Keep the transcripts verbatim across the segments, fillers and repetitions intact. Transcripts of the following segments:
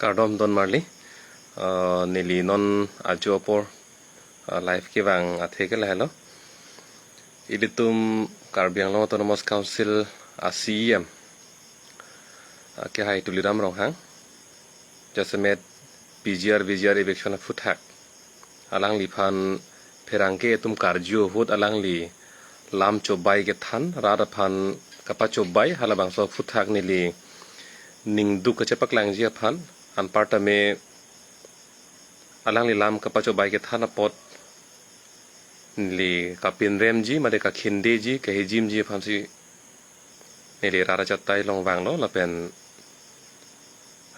Kardom don marli, uh, neli non ajo apor, uh, live kevang athe ke lahelo. Ilitum Karbi Anglong Autonomous Council a C E M, uh, akehai Tuliram Ronghang, jasemet P G R V G R eviction aphuthak alangliphan pherangke atum karju ahut alangli lam chobai kethan, rat aphan kapachobai, halabangso aphuthak neli ningduk kachepaklangji aphan, anparta me alangli lam kapachobai kethan apot neli kapinremji, mate kakhindeji, kahijimji aphansi neli rat achatai along vanglo, lapen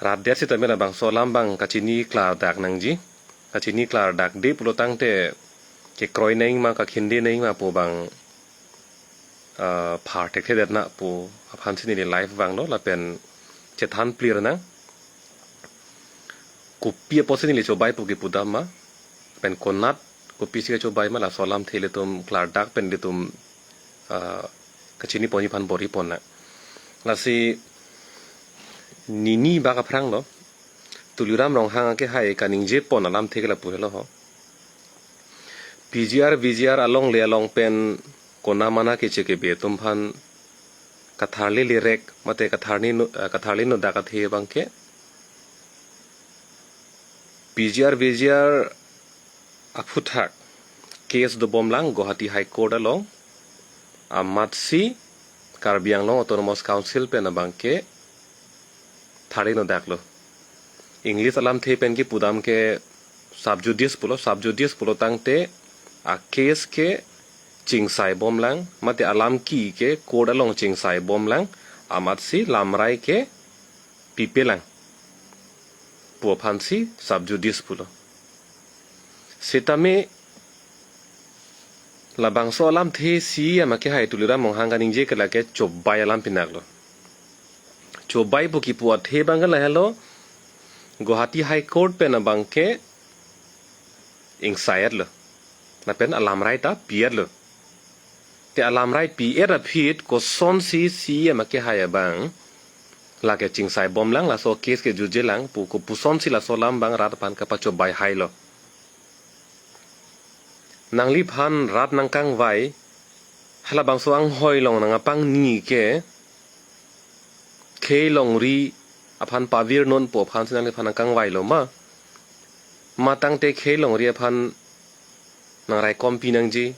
rat det sitame labangso alam abang kachini klardak nangji. Kachini klardakde pulo tangte kekroi nangma, kakhinde nangma pu abang, ah, phar thekthedet na pu aphansi neli live vanglo, lapen chethan clear nang. Kopi apotsi neli chobai pu kepudam ma, pen konat kopisi kachobai ma, laso alamthe ilitum klardak pen ilitum, ah, kachini ponji aphan bor-i pon nang. Lasi nini bak aphranglo, Tuliram Ronghang akehai kaningje pon alamthe ke lapu helo ho. P G R V G R alongle along pen kona mana keche kebe atum aphan katharli lerek, mate katharli no, eh, katharli nodak athe abangke P G R V G R aphuthak case dobomlang Guwahati High Court along, amatsi Karbi Anglong Autonomous Council pen abangke tharli nodaklo. English alamthe pen kepudam ke sub judice pulo, sub judice pulo tangte a case ke chingsaibomlang, mate alam ki ke court along chingsaibomlang, amatsi lamrai ke pipelang pu aphansi sub judice pulo. Sitame labangso alamthe C E M akehai Tuliram Ronghang kaningje ke lake chobai alam pinaklo. Chobai pu kipu athe abangke lahelo, Guwahati High Court pen abangke ingsai-etlo, lapen alamrai ta pi-etlo. Te alamrai pi-et aphi kosonsi C E M akehai abang lake chingsaibomlang, laso case ke jujelang pu, kopusonsi laso alam abang rat aphan kapachobai hailo. Nangliphan rat nangkangvai, halabangso anghoi along nangpangni ke khei longri aphan pavirnon pu aphansi nangliphan nangkangvailo ma? Ma tangte khei longri aphan nangraikom pi nangji,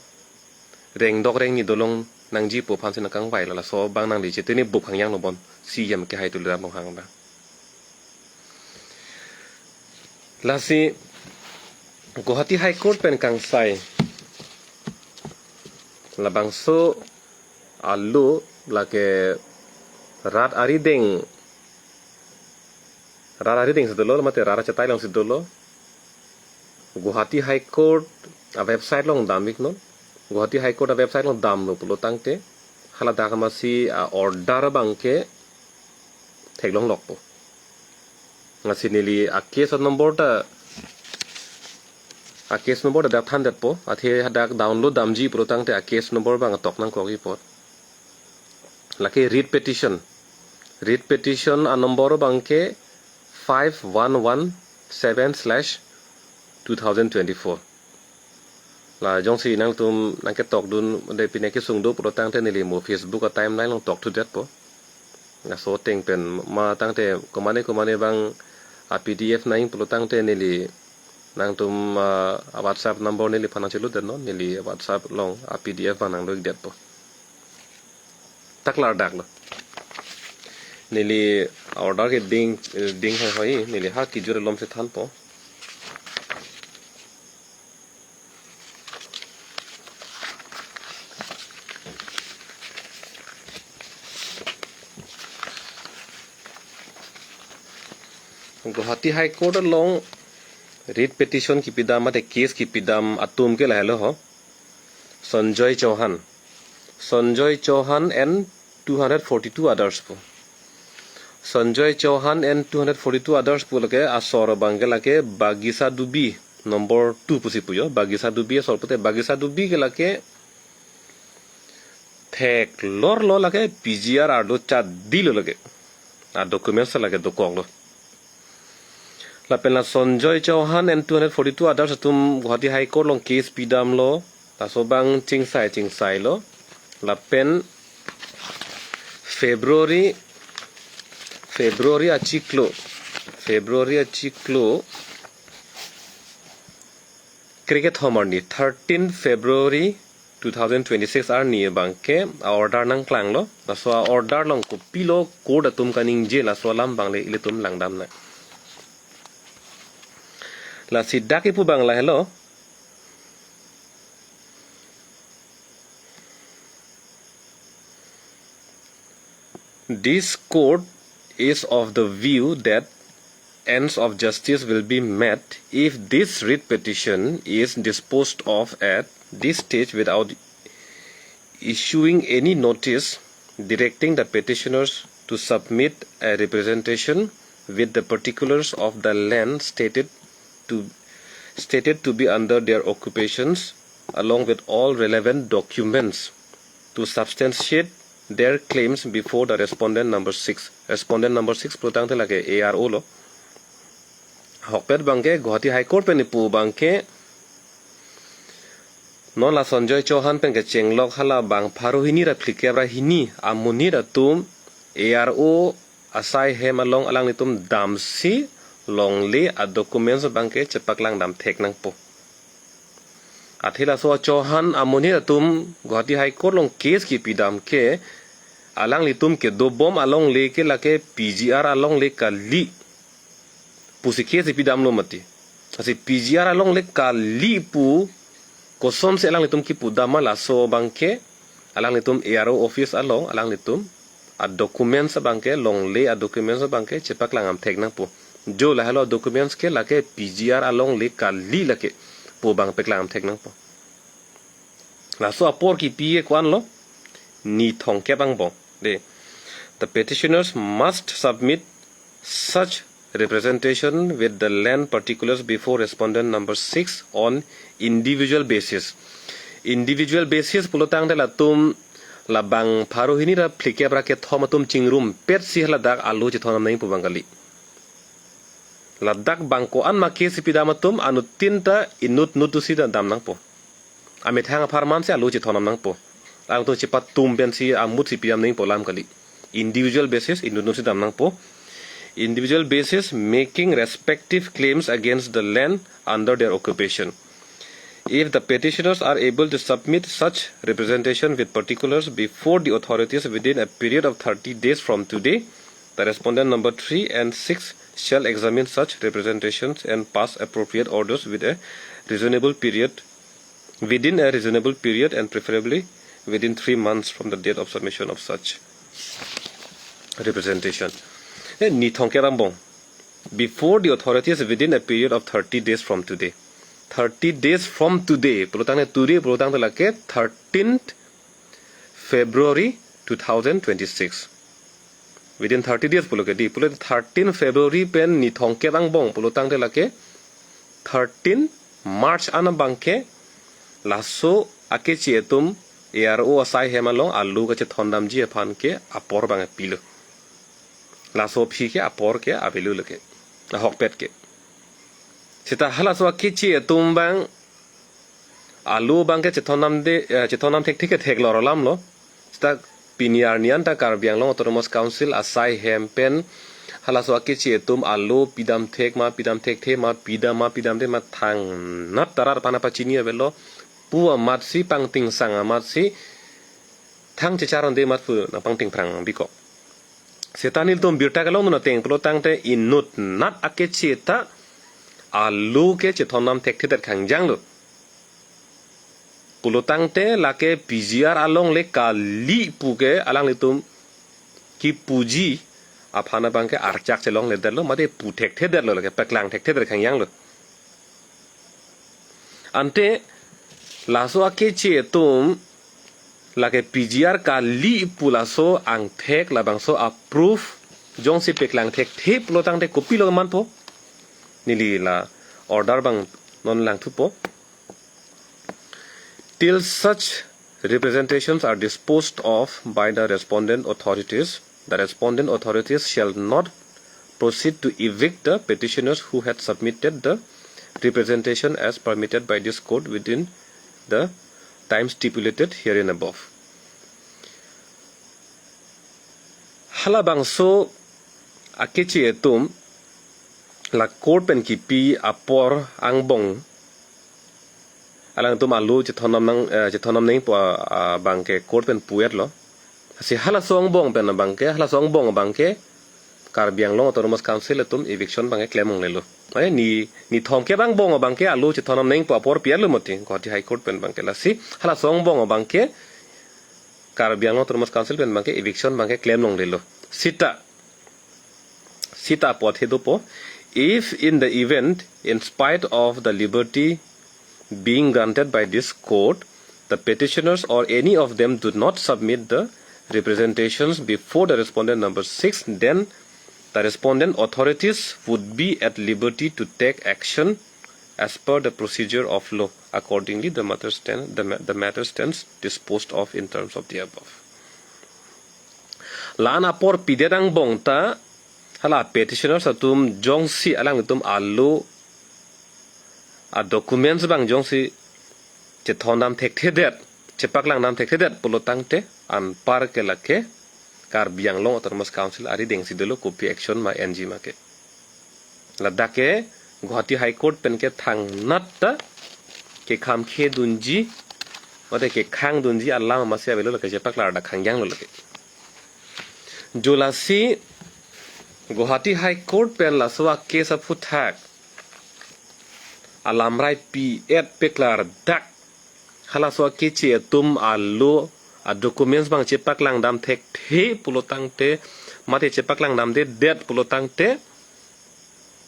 rengdok rengni dolong nangji pu aphansi nangkangvailo, laso abang nangli chetene bup hangyang lo bon C E M akehai Tuliram Ronghang abang. Lasi Guwahati High Court pen kangsai labangso alo lake rat arideng, rat arideng si dolo, mate rat achatai alongsi dolo. Guwahati High Court a website along dam-iknon. Guwahati High Court a website along damlo pulo tangte haladak amatsi a order abangke theklonglokpo. Lasi neli a case number ta, a case number ta dak thandetpo, athe hadak download damji pulo tangte a case number abang tok nangkokji apot. Lake writ petition. Writ petition a number abangke five one one seven slash two thousand twenty-four. La jongsi nangtum nangketokdun de pine kesung do pulo tangte neli mo Facebook a timeline along tokthudetpo. Laso ateng pen ma tangte komane komane abang a P D F nang pulo tangte neli nangtum, ah, a WhatsApp number neliphan nangcheludetnon, neli WhatsApp along a P D F abang nanglo-ikdetpo. Ta klardaklo. Neli order ke ding, ding hai hoi, neli ha kijur alomsi thanpo. Guwahati High Court along writ petition kipidam mate case kipidam atum ke lahelo ho. Sanjoy Chauhan. Sanjoy Chauhan and two hundred forty-two others pu. Sanjoy Chauhan and two hundred forty-two others pu lake asor abangke lake Bagisa Dubi number two pusi pujo. Bagisa Dubi asor pute, Bagisa Dubi ke lake theklorlo, lake P G R arlo chadilo lake. A documents lake dokoklo. Lapen la Sanjoy Chauhan and two hundred forty-two others atum Guwahati High Court along case pidamlo. Laso abang chingsai chingsailo. Lapen February, February achiklo, February achiklo krekethom arni, thirteen February two thousand twenty-six arni abangke a-order nangklanglo. Laso a-order along kopilo court atum kaningje, laso alam abang le ilitum langdamnang. Lasi dak kipu abang lahelo. This court is of the view that ends of justice will be met if this writ petition is disposed of at this stage without issuing any notice directing the petitioners to submit a representation with the particulars of the land stated to, stated to be under their occupations, along with all relevant documents to substantiate their claims before the respondent number six. Respondent number six pulotangte lake A R O lo. Ahokpet abangke Guwahati High Court pen ipu abangke non la Sanjoy Chauhan pen kechenglok hala bang pharo hini ra phlikep ra hini amonit atum A R O asai hem along alanglitum damsi longle a-documents abangke chepaklangdam thek nangpo. Athe laso Chauhan amonit atum Guwahati High Court along case kipidam ke alanglitum kedobom alongle ke lake P G R alongle kali pusi case kipidamlo mati. Lasi P G R alongle kali pu kosonsi alanglitum kipudam ma, laso abangke alanglitum A R O office along alanglitum a-documents abangke, longle a-documents abangke chepaklang dam thek nangpo. Jo lahelo documents ke lake P G R alongle kali lake pu abang paklang dam thek nangpo. Laso apor kipi ke ko-anlo, ni thomkep angbong. De, the petitioners must submit such representation with the land particulars before respondent number six on individual basis. Individual basis pulotangte latum la bang pharo hini ra phlikep ra kethom atum chingrumpetsi haladak alo chethondam nangji pu abang kali. Ladak bang ko-an ma case kipidam atum anuttin ta inut nut si dam nangpo. Amethang apharmansi alo chethondam nangpo. Alangtum chepatum pensi amutsi pidam nangpo alam kali. Individual basis inut nut si dam nangpo. Individual basis making respective claims against the land under their occupation. If the petitioners are able to submit such representation with particulars before the authorities within a period of thirty days from today, the respondent number three and six shall examine such representations and pass appropriate orders with a reasonable period, within a reasonable period and preferably within three months from the date of submission of such representation. Eh, ni thomkep angbong. Before the authorities within a period of thirty days from today. Thirty days from today. Pulotangte today pulotangte lake thirteenth February two thousand twenty-six. Within thirty days pulo ke di. Pulo thirteen February pen ni thomkep angbong pulotangte lake thirteen March an abangke laso akeche atum A R O asai hem along alo kachethondamji aphan ke apor abang pilo. Laso aphi ke apor ke avelo lake. Ahokpet ke. Seta halaso akeche atum abang alo abangke chethondamde, eh, chethondam thekthek ke theklor alamlo. Seta pini arni an ta Karbi Anglong Autonomous Council asai hem pen halaso akeche atum alo pidam thek ma, pidam thekthe ma, pidam ma, pidamde ma thangnat tarat aphan pachini avelo pu amatsi, pangtingsang amatsi, thang checharonde amat pu nangpangting phrang bikok. Seta nelitum birta kelongdun ateng pulotangte inut nat akeche ta alo ke chethondam thekthedet khangjanglo. Pulotangte lake P G R alongle kali pu ke alanglitum kipuji aphan abangke archak chelongledetlo, mate pu thekthedetlo, lake paklang thekthedet khangjanglo. Ante laso akeche atum lake P G R kali pu laso angthek labangso a-proof jongsi paklang thekthe pulotangte kopilo manpo? Neli la order abang non langthupo. Till such representations are disposed of by the respondent authorities, the respondent authorities shall not proceed to evict the petitioners who had submitted the representation as permitted by this court within the time stipulated herein above. Halabangso akeche atum la court pen kipi apor angbong alangtum alo chethonnam nang, eh, chethonnam nangpo, ah, abangke court pen pu-etlo. Si halaso angbong pen abangke, halaso angbong abangke Karbi Anglong Autonomous Council atum eviction abangke klem longlelo. Eh, ni, ni thomkep angbong abangke alo chethonnam nangpo apor pi-etlo mati Guwahati High Court pen abangke. Lasi halaso angbong abangke Karbi Anglong Autonomous Council pen abangke eviction abangke klem longlelo. Sita, sita apot he dopo. If in the event, in spite of the liberty being granted by this court, the petitioners or any of them do not submit the representations before the respondent number six, then the respondent authorities would be at liberty to take action as per the procedure of law. Accordingly, the matter stand, the, ma- the matter stands disposed of in terms of the above. La-an apor pidet angbong ta, hala petitioners atum jongsi alangtum alo adocuments abang jongsi chethondam thekthedet, chepaklangdam thekthedet pulo tangte anpar ke lake Karbi Anglong Autonomous Council arideng si dolo, kopi action ma enji ma ke. Ladak ke Guwahati High Court pen ke thangnat ta kekhamkhe dunji, mate kekhang dunji alam amatsi avelo, lake chepaklar dak khangjanglo lake. Jo lasi Guwahati High Court pen laso a-case aphuthak alamrai pi-et peklardak, halaso akeche atum alo adocuments abang chepaklangdam thekthe pulo tangte, mate chepaklangdamdedet pulo tangte,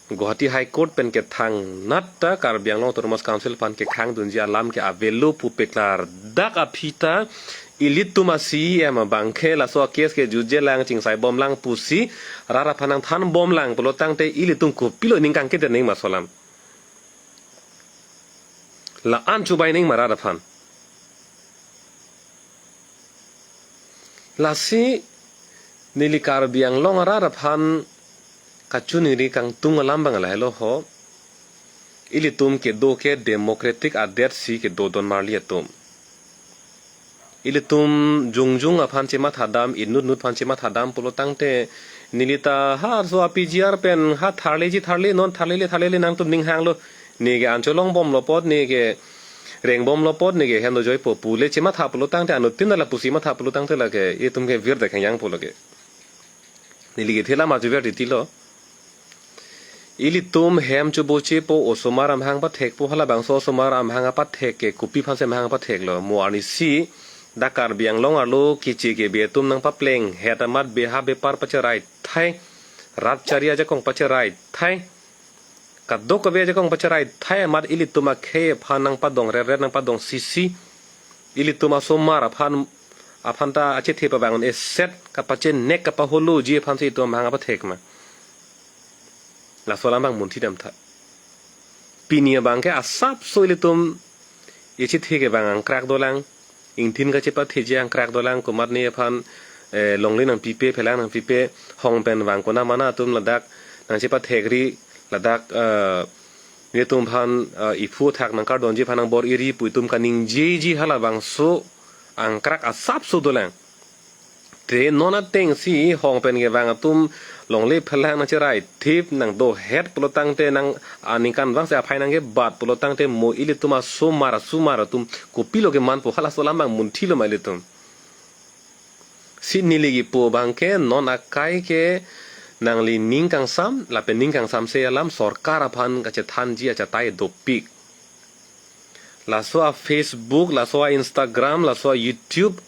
Guwahati High Court pen ke thangnat ta Karbi Anglong Autonomous Council aphan kekhang dunji alam ke avelo pu peklardak aphi ta, ilitum a-C E M abangke laso a-case ke jutje lang, chingsaibomlang pusi rat aphan nangthanbomlang pulo tangte, ilitum kopilo ning kangkedet nangji ma laso alam? La-an chobai nangji ma rat aphan? Lasi neli Karbi Anglong arat aphan kachiningri kangtung alam abang lahelo ho. Ilitum kedo ke democratic adet si kedo don marli atum. Ilitum jongjong aphan chemathadam, inutnut aphan chemathadam pulo tangte, neli ta ha laso a-P G R pen ha tharleji tharle, non tharlele tharlele nangtum ning hanglo. Ne ke an cholongbomlo apot, ne ke rengbomlo apot, ne ke hem dojoipo pule chematha pulo tangte, anuttin ta lapusi matha pulo tangte lake itum ke virdak khangjangpo lake. Neli kethe alam ajuver titilo. Ilitum hem chobochepo, osomar amahang pathekpo, halabangso osomar amahang apathek ke kopi aphansi amahang apatheklo? Mo arnisi dak Karbi Anglong arlo keche kebe atum nangpaplenghet amat beha bepar pacherai thai, rat chari ajakong pacherai thai, kadokave ajakong pacherai thai amat ilitum akhei aphan nangpadong reret, nangpadong sisi, ilitum asomar aphan, aphan ta achethe pavang un-eset, kapachenek kapaholoji aphansi itum amahang apathek ma? Laso alam abang munthidamtha. Pini abangke asapso ilitum echethe kevang angkrak dolang, ingthin kachepatheji angkrak dolang, komatne aphan, eh, longle nangpipe, phelang nangpipe, hong pen vang konamana atum ladak nangchepathekri, ladak, eh, netum aphan, eh, iphu athak nangkardonji aphan nangbor-iri pu itum kaningjeji halabangso angkrak asapso dolang. Te non atengsi hong pen kevang atum longle phelang nangcherai thip, nangdohet pulo tangte, nang aningkanvangsi aphai nangkebat pulo tangte, mo ilitum asomar asomar atum kopilo kemanpo? Halaso alam abang munthilo ma ilitum? Si neli kipu abangke non akai ke nangli ning kangsam, lapen ning kangsamse alam sorkar aphan kachethanji achatai dopik. Laso a-Facebook, laso a-Instagram, laso a-YouTube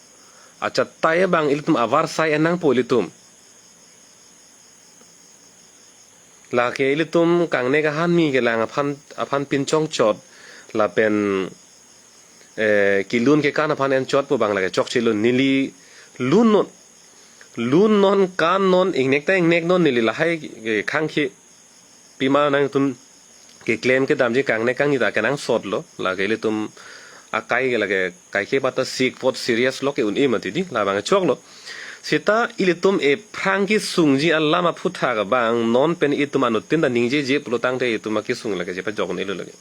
achatai abang ilitum avarsai en nangpo ilitum. Lake ilitum kangnek ahan mi kelang aphan, aphan pinchongchot, lapen, eh, kelun kekan aphan enchot pu abang lake chokchelo. Neli lunnon, lunnon, kannon, ingnek ta ingneknon, neli lahai, eh, khangkhe pima nangtum keklem kedamji kangnek kangni ta kenangsotlo, lake ilitum akai ke lake kaike pata sik pot serious lo ke un-e mati di, labang choklo. Seta ilitum ephrang kesungji alam aphuthak abang non pen itum anuttin ta ningjeje pulo tangte itum akesung lake chepajok un-elo lake.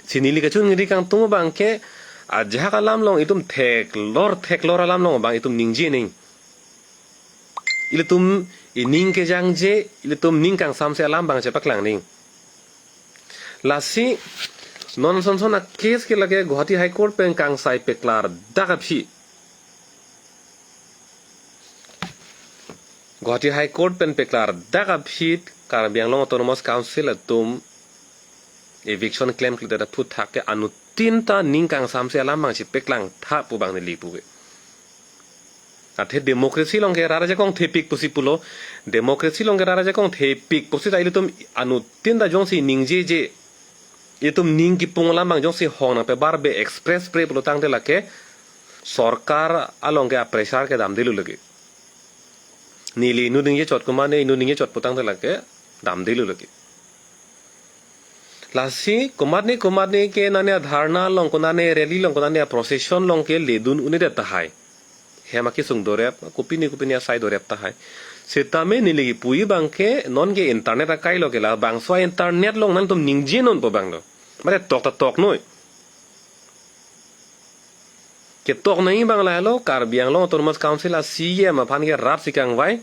Si neli kachingri kangtung abang ke ajahak alam along itum theklor theklor alam along abang itum ningje nang. Ilitum ining kejangje, ilitum ning kangsamse alam abang chepaklang nang. Lasi non sonson a-case ke lake Guwahati High Court pen kangsai peklardak aphi. Guwahati High Court pen peklardak aphi Karbi Anglong Autonomous Council atum eviction klemkledet aphuthak ke anuttin ta ning kangsamse alam abang chepaklangtha pu abang neli puke. Athe democracy along ke rat ajakong thepik pusi pulo. Democracy along ke rat ajakong thepik pusita ilitum anuttin ta jongsi ningjeje, itum ning kipung alam abang jongsi hong nangpebar be express pre pulo tangte lake sorkar along ke a-pressure ke damdelo lake. Neli inut ningje chot, komatne inut ningje chot pu tangte lake damdelo lake. Lasi komatne komatne ke nane a-dharna along, konatne rally along, konatne a-procession along ke ledun un-edet tahai. Hem akesung dorep, kopine kopine asai dorep tahai. Setame neli kipu abang ke non ke internet akai lo ke labangso a-internet along nangtum ningje non pu abang lo. Mate tok ta tok noi. Ketok nangji abang lahelo, Karbi Anglong Autonomous Council a-C E M aphan ke rat si kangvai.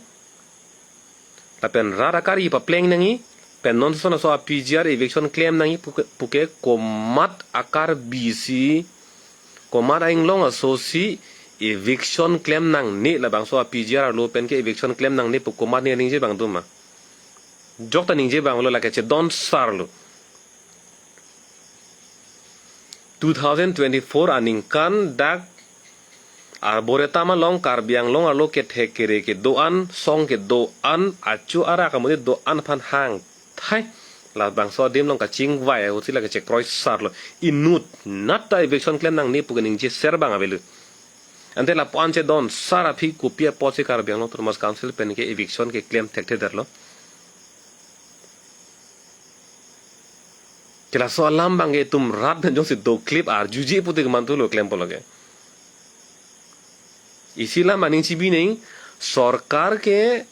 Lapen rat akari papleng nangji, pen non sonson aso a-P G R eviction klem nangji puke, puke komat akarbi si, komat a-inglong aso si eviction klem nangne, labangso a-P G R arlo pen ke eviction klem nangne pu komatne ningje abang do ma? Jok ta ningje abang lo, lake chedon sar lo. Two thousand twenty-four aningkan dak arboretum along Karbi Anglong arlo kethek kere kedo-an, song kedo-an, achu arak amonit do-an aphan hangthai labangso adim along kachingvai ahut si lake chekroi sar lo. Inut nat ta eviction klem nangne pu keningje ser abang avelo. Ante lapu-an chedon sar aphi kopi apotsi Karbi Anglong Autonomous Council pen ke eviction keklem thekthedetlo? Ke laso alam abang ke itum rat pen jongsi doklip arjuje pute kemantu lo klempo lake. Isi alam aning chibi nang, sorkar ke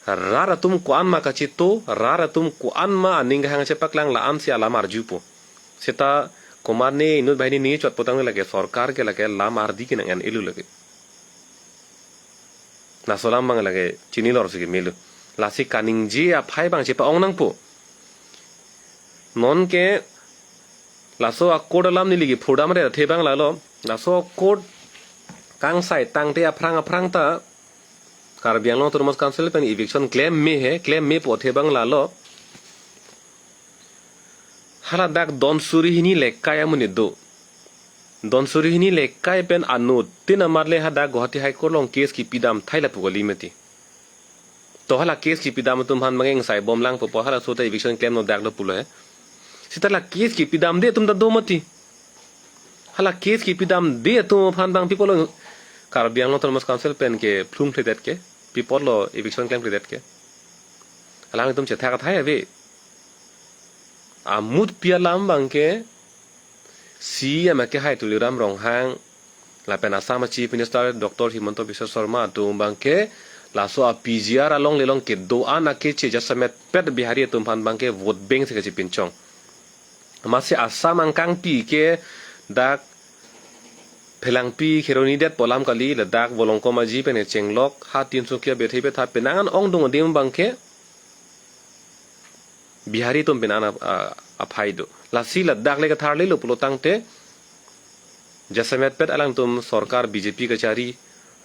rat atum ko-an ma kachito, rat atum ko-an ma aning kehang chepaklang, la-an si alam arjupo. Seta komatne inut banghini ningje chot pu tangte lake sorkar ke lake lam ardi ke nang-en-elo lake. Laso alam abang lake chinilor si kemelo. Lasi kaningje aphai abang chepa-ong nangpo. Non ke laso a-court alam neli kiphurdamre athe abang lalo. Laso a-court kangsai tangte aphrang aphrang ta Karbi Anglong Autonomous Council pen eviction klem me he, klem me pu athe abang lalo. Hala dak don suri hini lekai amonit do. Don suri hini lekai pen anuttin amat le hadak Guwahati High Court along case kipidam thai lapu kali mati. To hala case kipidam atum aphan abang ke ingsai bomlang pupo, halaso ta eviction klem no dak do pulo he. Seta la case kipidamde atum ta do mati. Hala case kipidamde atum aphan abang pi apotlo Karbi Anglong Autonomous Council pen kephlumkledet ke, pi apotlo eviction klemkledet ke? Alangtum chethak athai ave. Amutpi alam abang ke C E M akehai Tuliram Ronghang lapen Assam a-Chief Minister Doctor Himanta Biswa Sarma atum abang ke laso a-P G R alongle along kedo-an akeche jasemetpet Bihari atum aphan abang ke vote bank si kachepinchong. Amatsi Assam angkangpi ke dak Phelangpi Kheroni det pu alam kali, ladak Volongkom Aji pen chenglok, ha Tinsukia Bethei Betha penang an ongdung adim abang ke Bihari atum pen an ap-, a-, aphai do. Lasi ladak le katharlelo pulo tangte jasemetpet alangtum sorkar B J P kachari,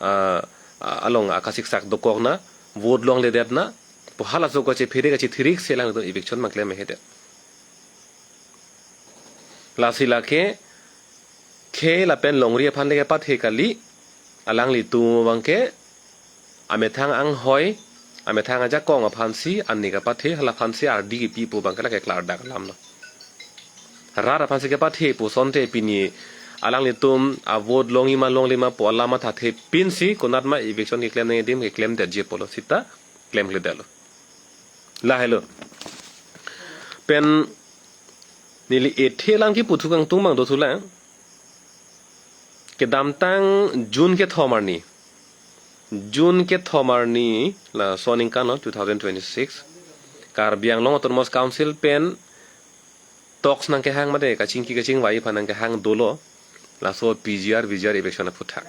a, a, along akasiksak dokokna, vote longledetna pu halaso kachephere kachethirik si alangtum eviction mangklem mehedet. Lasi lake khei lapen longri aphan le kepathe kali, alanglitum abang ke amethang anghoi, amethang ajakong aphansi ani kapathe, hala aphansi ardi kipi pu abang ke lake klardak alam lo. Rat aphansi kapathe pusonte pini alanglitum a-vote longji ma longle ma pu alam mathathe pinsi konat ma eviction keklem nangji adim keklemdetji pulo seta klemkledetlo. Lahelo. Pen neli ethe alam kipu thu kangtung abang do thulang. Kedamtang June kethom arni June kethom arni laso aningkan lo two thousand twenty-six, Karbi Anglong Autonomous Council pen talks nangkehang mate kachingki kachingvai aphan nangkehang dolo laso P G R V G R eviction aphuthak.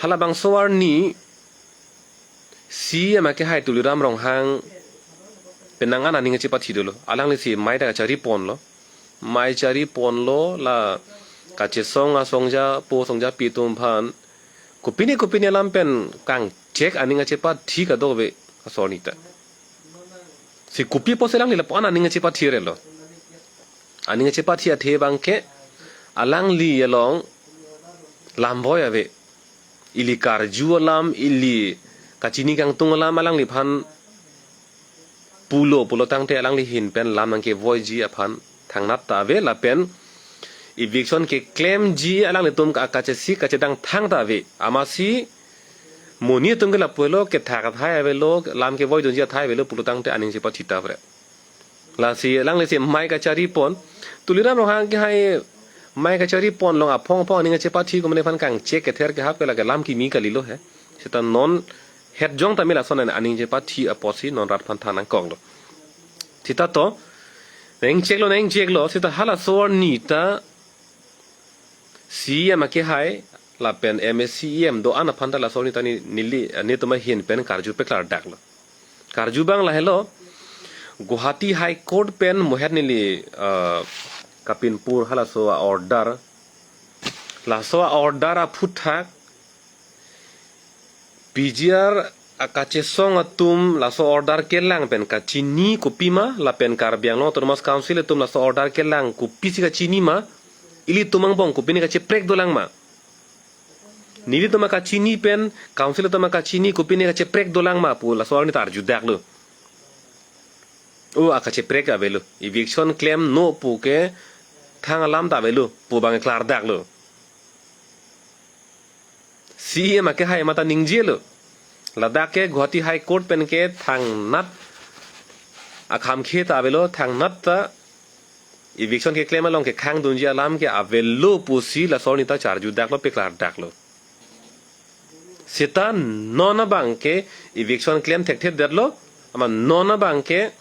Halabangso arni C E M akehai Tuliram Ronghang penang an aning chepathi dolo. Alanglisi mei ta kachari ponlo. Mei chari ponlo, la kachesong asongja po songjapi atum aphan kopine kopine alam pen kangchek aning chepathi kadokave laso arni ta. Si kopi apotsi alangli lapu-an aning chepathi relo. Aning chepathi athe abangke alangli along lamvoi ave. Ili karju alam, ili kachini kangtung alam alangliphan pulo pulotangte alangli ahin pen lam nangkevoiji aphan thangnat ta ave lapen eviction keklemji alanglitum ka-, kachesik kachedang thang ta ave. Amatsi monit atum ke lapu helo, kethak athai avelo, lam kevoidunji athai avelo pulotangte aning chepathi ta ave. Lasi alanglisi mei kachari pon. Tuliram Ronghang akehai mei kachari pon along aphong aphong aning chepathi komane aphan kangchek kether kehap ke lake lam kimi kalilo he. Seta non het jong tame lason an aning chepathi apotsi non rat aphan than nangkoklo. Seta to nangcheklo nangcheklo seta halaso arni ta C E M akehai lapen M A C E M do-an aphan ta laso arni ta ne-, neli, eh, netum ahin pen karju peklardaklo. Karju abang lahelo, Guwahati High Court pen mohet neli, eh, kapinpur halaso a-order. Laso a-order aphuthak P G R akachesong atum laso order kelang pen kachini kopima lapen Karbi Anglong Autonomous Council atum laso order kelang kopisi kachini ma, ilitum angbong kopine kacheprek dolang ma. Nelitum akachini pen council atum akachini kopine kacheprek dolang ma pu laso arni ta arjudaklo. O, akacheprek avelo. Eviction klemnon pu ke thang alam ta avelo pu abang klardaklo. C E M akehai mate ningjelo. Ladak ke Guwahati High Court pen ke thangnat akhamkhe ta avelo, thangnat ta eviction keklem along kekhangdunji alam ke avelo pusi laso arni ta charjudaklo, peklardaklo. Seta non abang ke eviction klem thekthedetlo, amat non abang ke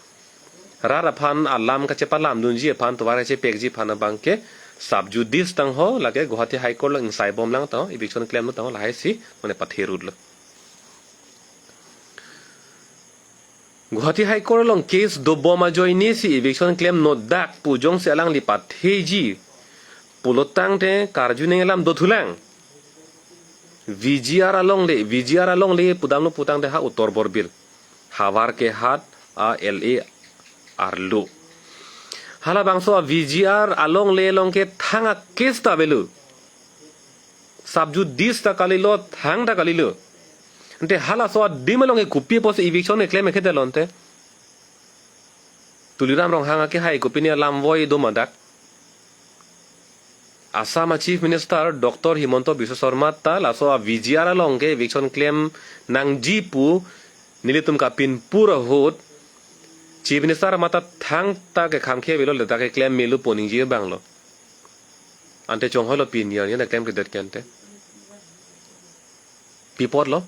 rat aphan alam kachepalamdunji aphan tovar kachepekji aphan abang ke sub judice tangho, lake Guwahati High Court along ingsaibomlang tangho, eviction klemnon tangho, lahaisi mane patherutlo. Guwahati High Court along case dobom ajoinesi eviction klemnon dak pu jongsi alangli patheji pulotangte karju nangkelam dothulang. V G R alongle, V G R alongle pudamlo putangte ha Uttar Borbil, havar kehat a L A arlo. Halabangso V G R alongle along ke thang a-case ta avelo. Sub judice ta kalilo, thang ta kalilo. Ante halaso adim along ke kopi apotsi eviction keklem kedetlo ante. Tuliram Ronghang akehai kopine alam voi do ma dak. Assam a Chief Minister Doctor Himanta Biswa Sarma ta laso a V G R along ke eviction klem nangji pu nelitum kapinpur ahut Chief Minister mate thangta kekhamkhe avelo, ladak keklem melo pu ningje abanglo. Ante chonghoi lo pini arni ta klemkledet ke ante. Pi apotlo?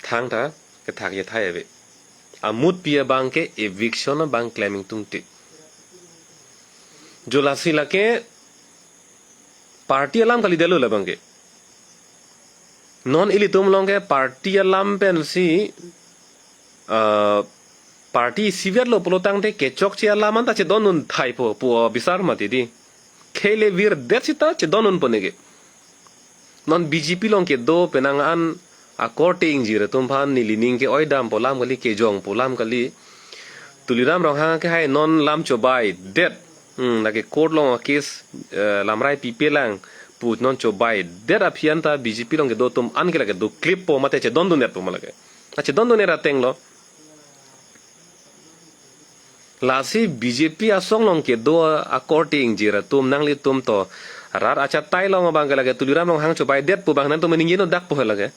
Thangta kethak athai ave. Amutpi abang ke eviction abang klem ingtungte. Jo lasi lake party alam kalidetlo labang ke. Non ilitum along ke party alam pensi, ah, party isivet lo pulotangte kechokche alam anta chedondun thaipo pu bisar mati di. Khei le virdet seta chedondunpo neke. Non B J P along kedo penang an akorte ingjir atum aphan nelining ke-oidampo alam kali, kejongpo alam kali. Tuliram Ronghang akehai non lam chobaidet. Hmm, lake court along case, eh, lamrai pipelang pu non chobaidet aphi anta B J P along kedo atum an ke lake doklippo mate chedondundetpo ma lake. A chedondunet atenglo. Lasi B J P asong along kedo akorte ingjir atum nanglitum to rat achatai along abang ke lake Tuliram Ronghang chobaidet pu abang nangtum ningjenon dak pu he lake.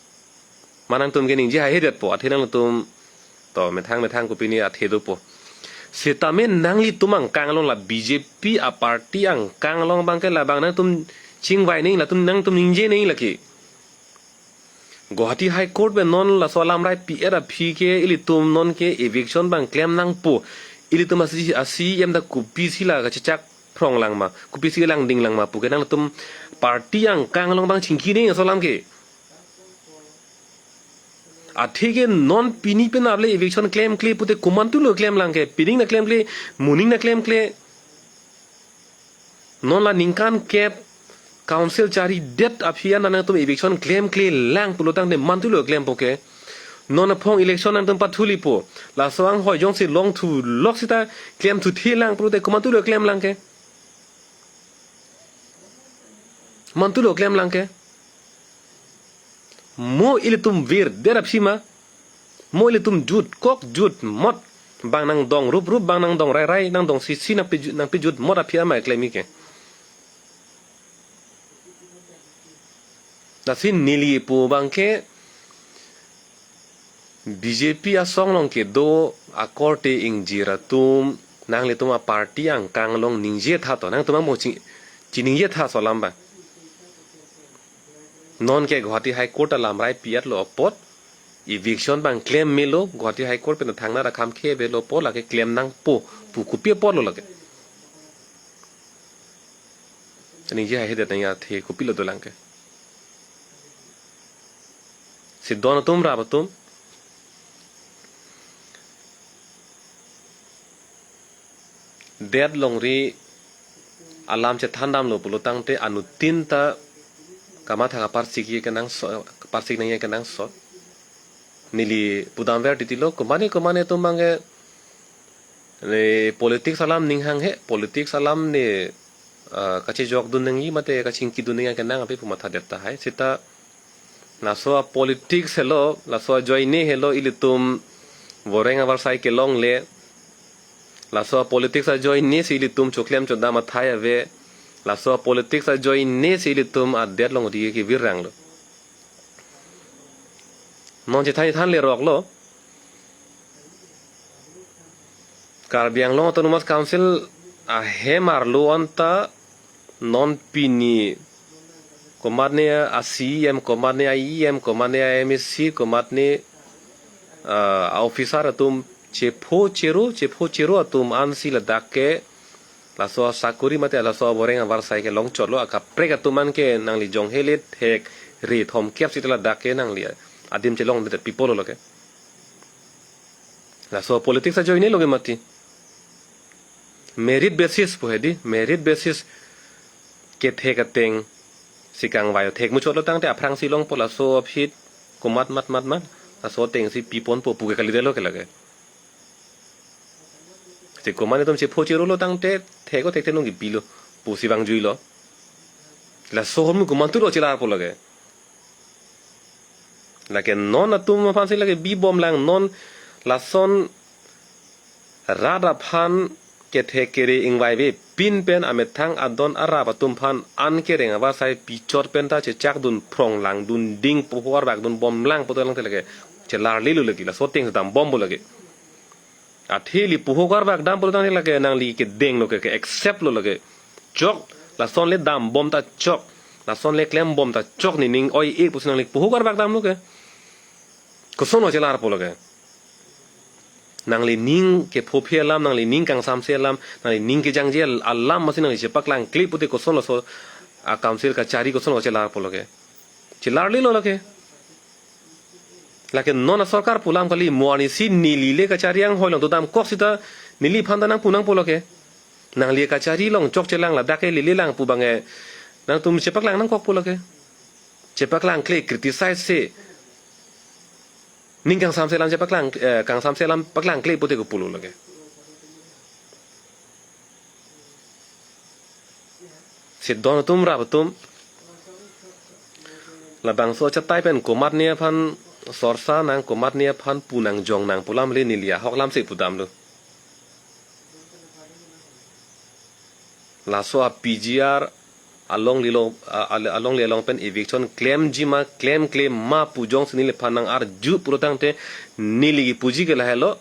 Ma nangtum ke ningje haihedetpo, athe nangtum to methang methang kopine athe dopo. Sitame nanglitum angkang along la B J P a party angkang along abang ke labang nangtum chingvai nangji, latum nangtum ningje nangji lake. Guwahati High Court pen non laso alam rai pi-et aphi ke ilitum non ke eviction abang klem nangpo. Ilitum asi, a-C E M ta kopisi la kachechak phrong lang ma, kopisi langding lang ma pu ke nangtum party angkang along abang chingki nang laso alam ke. Athe ke non pini pen ale eviction klemkle pute komantulo klem lang ke, pining na klemkle, moning na klemkle. Non la ningkan kep council charidet aphi an nangtum eviction klemkle lang pulo tangte mantulo klempo ke. Non aphong election nangtum pathulipo. Laso anghoi jongsi longthu lok sita klemthu thi lang pulote komantulo klem lang ke. Mantulo klem lang ke. Mo ilitum virdet aphi ma. Mo ilitum jutkok jutmot abang nangdong ruprup, abang nangdong rairai, nangdong sisi nangpi ju-, nangpi jutmot aphi ama klem ke. Lasi neli pu abang ke B J P asong along kedo akorte ingjir atum, nanglitum aparty angkang along ningjetha to, nangtum amo ching-, chiningjetha laso alam abang. Non ke Guwahati High Court alam rai pi-etlo apot, eviction abang klem melo, Guwahati High Court pen thangnatta kham khevelo apot, lake klem nangpo pu kopi apotlo lake. Ningje haihedet nangji athe kopilo dolang ke. Si don atum rap atum, det longri alam chethan damlo pulo tangte anuttin ta kamatha kaparsik ye kenangsot, kaparsik nangji kenangsot. Neli pudamver titilo, komane komane atum abang ke, ne politics alam ning hanghe, politics alam ne, ah, kachejokdun nangji mate kachingkidun nangji kenang ape pu mathadet tahai. Sita laso apolitics helo, laso ajoine helo ilitum voreng avarsai kelongle. Laso apolitics ajoine si ilitum choklem chodam athai ave. Laso apolitics ajoine si ilitum adet longri kevirranglo. Non chethan thanle roklo. Karbi Anglong Autonomous Council ahem arlo anta non pini komatne a-C E M, komatne a-E M, komatne a-M A C, komatne, ah, a-officer atum chepho chero, chepho chero atum ansi ladak ke laso asakuri mate laso avoreng avarsai kelong chotlo, akaprek atum an ke nangli jong hele thek re thomkep sita ladak ke nangli adim chelongdet pipolo lake. Laso politics ajoine lo ke mati. Merit basis pu hedi, merit basis kethek ateng si kangvai thek muchotlo tangte aphrangsi longpo laso aphi komat mat mat mat, laso ateng si piponpo pu ke kalidetlo ke lake. Si komat atum chepho cherolo tangte thek o thek te nung kipilo pusi vangjuilo. Laso ahormu komantulo chelarpo lake. Lake non atum aphansi lake bibom lang, non lason rat aphan kethek kere ingvaive pin pen amethang adon arap atum aphan an kereng avarsai pichot pen ta chechakdun phrong langdun ding, poho karbakdun bom lang pu dolang te lake chelarlelo lake, laso ateng dambompo lake. Athe ili poho karbak dampo tangte lake nangli kedenglo ke, ke accept lo lake. Chok, lason le dambom ta chok, lason le klembom ta chok, nening oi-e pusi nangli poho karbak damlo ke. Kosonlo chelarpo lake. Nangli ning kephophe alam, nangli ning kangsamse alam, nangli ning kejangje alam masi nangli chepaklangkle pute kosonlo laso a-council kachari kosonlo chelarpo lake. Chelarlelo lake. Lake non asorkar pu alam kali, mo arnisi neli le kachari anghoi along dodamkok sita neliphan ta nangpu nangpo lake. Nangli kachari along chokche lang, ladak ke lele lang pu abang ke nangtum chepaklang nangkokpo lake. Chepaklangkle, criticize se. Ning kangsamse alam chepaklang, eh, kangsamse alam paklangkle pute kopulo lake. Si don atum rap atum, labangso achatai pen komatne aphan sorsa nang, komatne aphan pu nang jong nang pu alam le neli ahok alamsi pudamlo. Laso a-P G R alonglelo, a-, a-, alongle along pen eviction klemji ma klemkle ma pu jongsi neliphan nang-arju pulo tangte neli kipuji ke lahelo.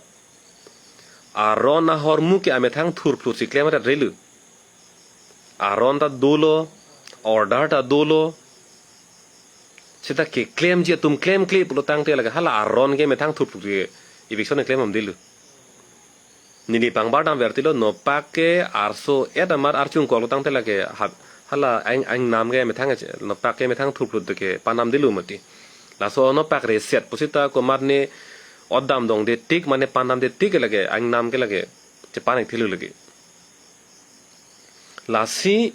Aron ahormu ke amethang thurphlusi klem rat relu. Aron ta dolo, order ta dolo. seta keklemji atum klemkle pulotangte lake hala aron ke methang thup ke eviction klem amdilo. Neli pangbar dam vertilo, nopak ke arso et amar archung kok lo tangte lake ha-, hala aing, aingnam ke methang, nopak ke methang thuplut ke panam dilo mati. Laso nopak reset pusita komat ne odam dongde tik mane panam de tik lake aingnam ke lake chepan ik thilo lake. Lasi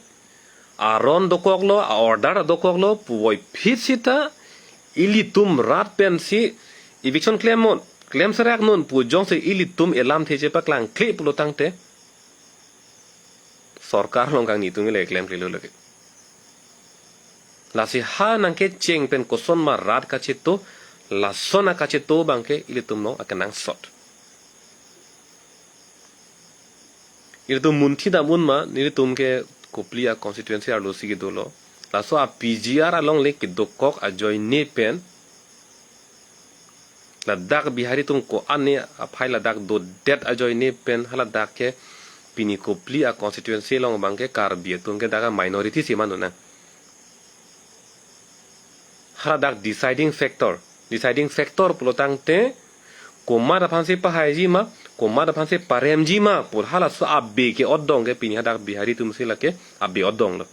aron dokoklo, a-order dokoklo, puvoiphit sita ilitum rat pensi eviction klem non, klem serak non pu jongsi ilitum elamthe chepaklangkle pulotangte sorkar along kangni atum le klemklelo lake. Lasi ha nangkecheng pen kosonma rat kacheto, lason akacheto abangke ilitum along akenangsot. Ilitum munthi dam unma, nelitum ke Kopili a-constituency arlosi kedolo. Laso a-P G R alongle kedokok ajoine pen, ladak Bihari atum ko-an ne aphai ladak dodet ajoine pen, haladak ke pini Kopili a-constituency along abangke Karbi atum ke dak a-minority si manu nang. Haladak deciding factor, deciding factor pulotangte komat aphansi pahaiji ma, komat aphansi paremji ma pu halaso abe ke odong ke pini hadak Bihari atumsi lake abe odong lo.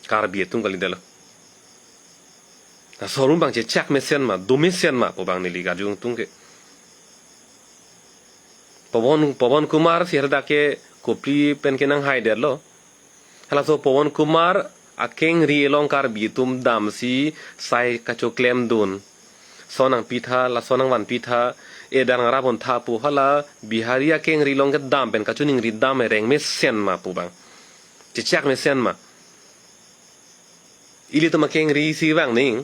Karbi atum kalidetlo. Laso arum abang chechak mesen ma, do mesen ma pu abang neli kajung tung ke. Pawan, Pawan Kumar si hadak ke Kopili pen kenanghaidetlo. Halaso Pawan Kumar akengri along Karbi atum damsi sai kachoklemdun. Son nangpitha, lason nangvanpitha, edang rabontha pu hala Bihari akengri along kedam pen kachoningri dam reng mesen ma pu abang. Chechak mesen ma. Ilitum akengri si vang ning.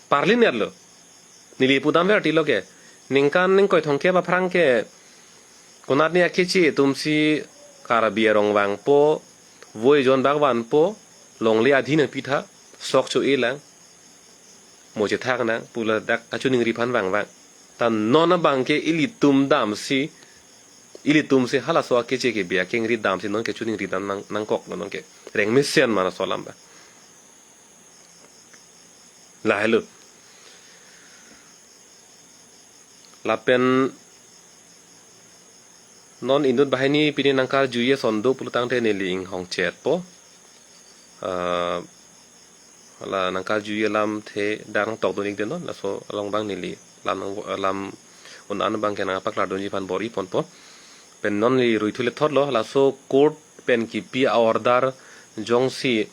Parlinetlo. Neli pudam vertilo ke. Ningkan ningkoi thomkep aphrang ke konat ne akeche atumsi Karbi arong vangpo, voi jon bak vanpo, longle adhi nangpitha, sok cho-e lang, mo chethak nang, pu ladak kachoningri aphan vangvang. Ta non abangke ilitum damsi, ilitumsi halaso akeche kebe akengri damsi non kachoningri dam nang, nangkoklo non ke. Reng mesen ma laso alam abang. Lahelo. Lapen non inut banghini pini nangkarjuji ason do pulotangte neli inghongchetpo. Ah, la nangkarjuji alamthe dak nangtokdun ikdet non, laso along abang neli lam nang, lam un-an abangke nangpaklardunji aphan bor-iponpo. Pen non neli ruithu lethotlo, laso court pen kipi a-order jongsi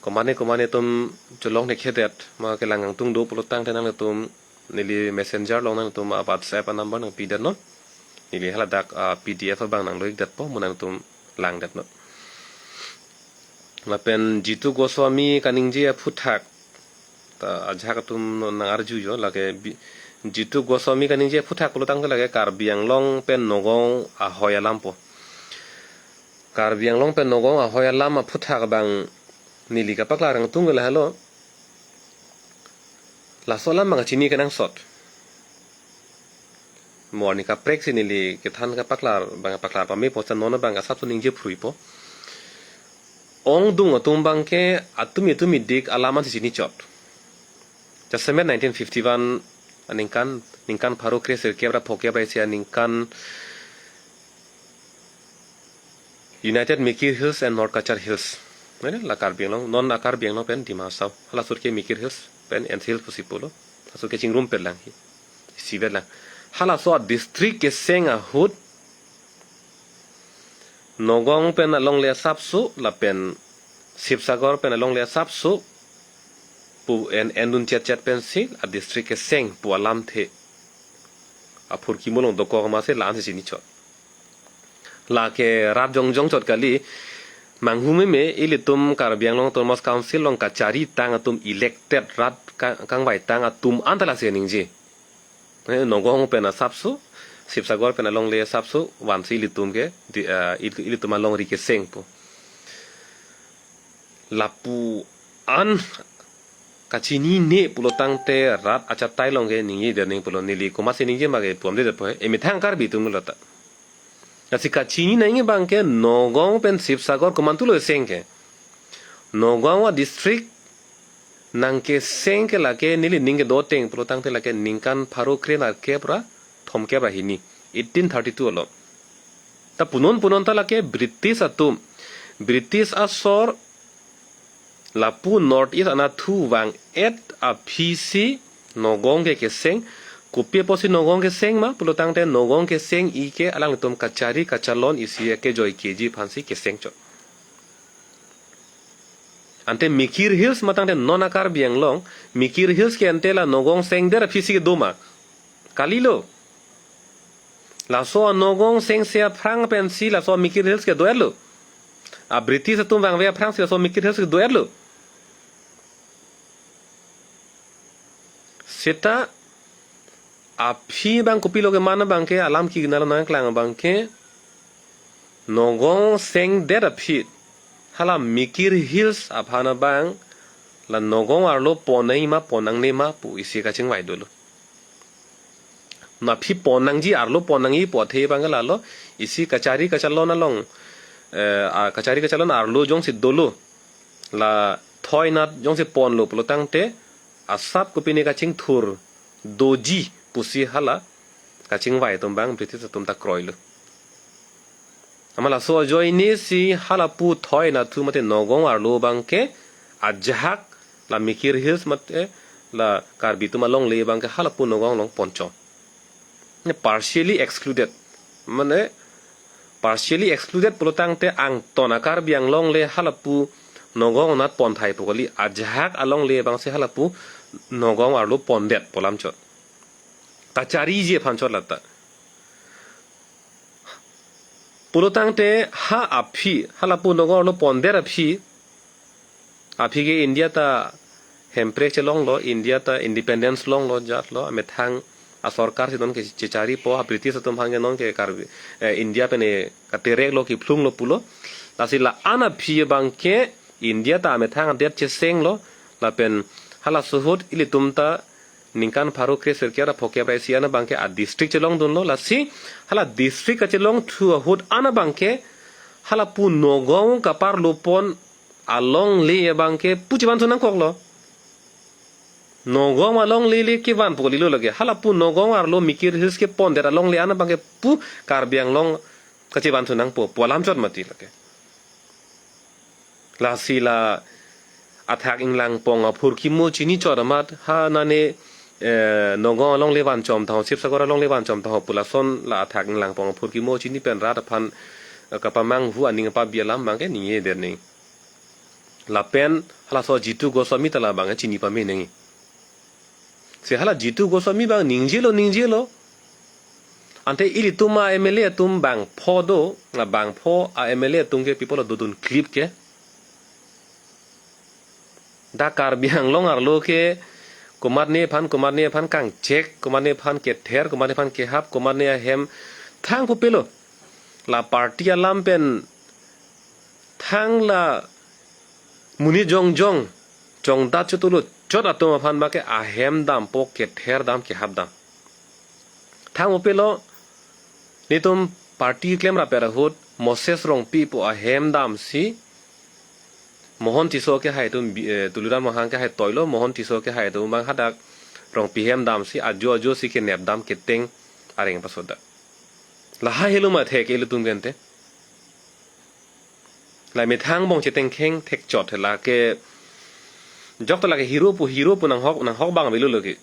komane komane atum cholong thekthedet ma kelang kangtung do pulotangte nangtum neli messenger along nangtum a-WhatsApp a-number nangpidet non. Neli haladak a-P D F abang nangloikdetpo, mo nangtum langdet non. Lapen Jitu Goswami kaningje aphuthak ta ajahak atum nang-arjuji lake bi-, Jitu Goswami kaningje aphuthak pulotangte lake Karbi Anglong pen Nagaon ahoi alampo. Karbi Anglong pen Nagaon ahoi alam aphuthak abang neli kapaklar kangtung ke lahelo. Laso alam abang chini kenangsot. Mo arni kaprek si neli kethan kapaklar abang paklar pame posta non abang asap so ningje phruipo. Ongdung atum abangke atum atum idik alam ansi chinichot. Jasemet nineteen fifty-one aningkan, ningkan pharo kre sirkep ra phokep ra isi aningkan United Mikir Hills and North Cachar Hills. Mane la Karbi Anglong, non a Karbi Anglong pen Dima Hasao. Hala sur ke Mikir Hills pen N C Hills pusi pulo. Hala sur ke chingrum pet lang hi. Isivet lang. Halaso a-district keseng ahut Nagaon pen alongle asapso lapen Sibsagar pen alongle asapso pu en, endun chetchet pensi a-district keseng pu alamthe aphurkimo along dokok masi la-ansi chinichot. Lake rat jongjong chot kali, manghu meme ilitum Karbi Anglong Autonomous Council along kachari tang atum elected rat ka-, kangvai tang atum anta lasi ningje. Eh, Nagaon pen asapso, Sibsagar pen alongle asapso, vansi ilitum ke, di, eh, il-, ilitum alongri keseng pu. Lapu an kachinine pulotangte rat achatai along ke ningjedet ning pulo, neli komatsi ningje ma ke pu amdedetpo he, emethang Karbi atum lo ta. Lasi kachini nangji abangke Nagaon pen Sibsagar komantulo seng ke. Nagaon a-district Nangkeseng ke lake neli ning kedo ateng pulo tangte lake ningkan pharo kre-nerkep ra thomkep ra hini, eighteen thirty-two along. Ta punon punon ta lake British atum, British asor lapu North East anatthu vang-et aphi si Nagaon ke keseng. Kopi apotsi Nagaon keseng ma pulo tangte Nagaon keseng-i ke alanglitum kachari kachalon isi ke joike-ji aphansi keseng chot. Ante Mikir Hills ma tangte non a-Karbi Anglong, Mikir Hills ke ante la Nagaon sengdet aphi si kedo ma? Kalilo. Laso a-Nagaon sengse aphrang pensi laso Mikir Hills kedo-etlo. A-British atum vangve aphrangsi laso Mikir Hills kedo-etlo. Seta aphi abang kopilo keman abang ke, alam kigna lo nangklang abang ke, Nagaon sengdet aphi hala Mikir Hills aphan abang la Nagaon arlo pon nangji ma pon nangne ma pu isi kachingvai dolo. Na aphi pon nangji, arlo pon nangji pu athe abang ke lalo, isi kachari kachalon along, eh, a kachari kachalon arlo jongsi dolo, la thoi anat jongsi ponlo pulo tangte asap kopine kachingthur doji pusi hala kachingvai atum abang British atum ta kroilo. Amat laso ajoine si halapu thoi anatthu mate Nagaon arlo abang ke ajahak la Mikir Hills mate la Karbi atum alongle abang ke halapu Nagaon along ponchot. Ne partially excluded. Mane partially excluded pulo tangte angton a-Karbi Anglong le halapu Nagaon anat ponthai pu kali, ajahak alongle abangsi halapu Nagaon arlo pondet pu alam chot. Kachariji aphan chot lata. Pulo tangte ha aphi, halapu Nagaon arlo pondet aphi, aphi ke India ta hemprek chelonglo, India ta independence longlo, jatlo, amethang asorkar si non ke checharipo, ha British atum aphan ke non ke Karbi, eh, India pen e katerek lo, kephlung lo pulo. Lasi la-an aphi abang ke India ta amethang adet chesenglo, lapen halaso ahut ilitum ta ningkan pharo kre sirkep ra phokep ra isi an abang ke a-district chelongdunlo, lasi hala district kachelongthu ahut an abang ke halapu Nagaon kaparlo pon alongle abang ke pu chevan thu nangkoklo. Nagaon alongle le kevan pu kalilo lake. Halapu Nagaon arlo Mikir Hills ke pondet alongle an abang ke pu Karbi Anglong kachevan thu nangpo pu alam chot mati lake. Lasi la athak inglangpong aphurkimo chini chot amat ha nane, eh, Nagaon alongle vanchom tha ho, Sivasagar alongle vanchom tha ho pu lason la athak inglangpong aphurkimo chini pen rat aphan, eh, kapamanghu aning apabi alam abang ke ningjedet nang. Lapen halaso Jitu Goswami ta labang chini pame nangji. Si hala Jitu Goswami abang ningjelo, ningjelo. Ante ilitum a-M L A atum bangpho do, na bangpho a-M L A atum ke pi apotlo dodun klip ke. Dak Karbi Anglong arlo ke komatne aphan, komatne aphan kangchek, komatne aphan kether, komatne aphan kehap, komatne ahem thang kopilo. La party alam pen thang la monit jongjong, jongdat chotlo chot atum aphan abang ke ahem dampo, kether dam, kehap dam. Thang kopilo, netum party klem rapet ahut Moses Rongpi pu ahem damsi, Mohon Tisso kehai atum bi-, eh, Tuliram Ronghang kehai toilo, Mohon Tisso kehai atum abang hadak Rongpi ahem damsi, ajo ajo si kenep dam keteng areng pasoda. Lahai helo ma thek ilitum gente. La methang bong chetengkheng thekchot he lake. Jok ta lake hero pu, hero pu nanghok, nanghok abang avelo lake.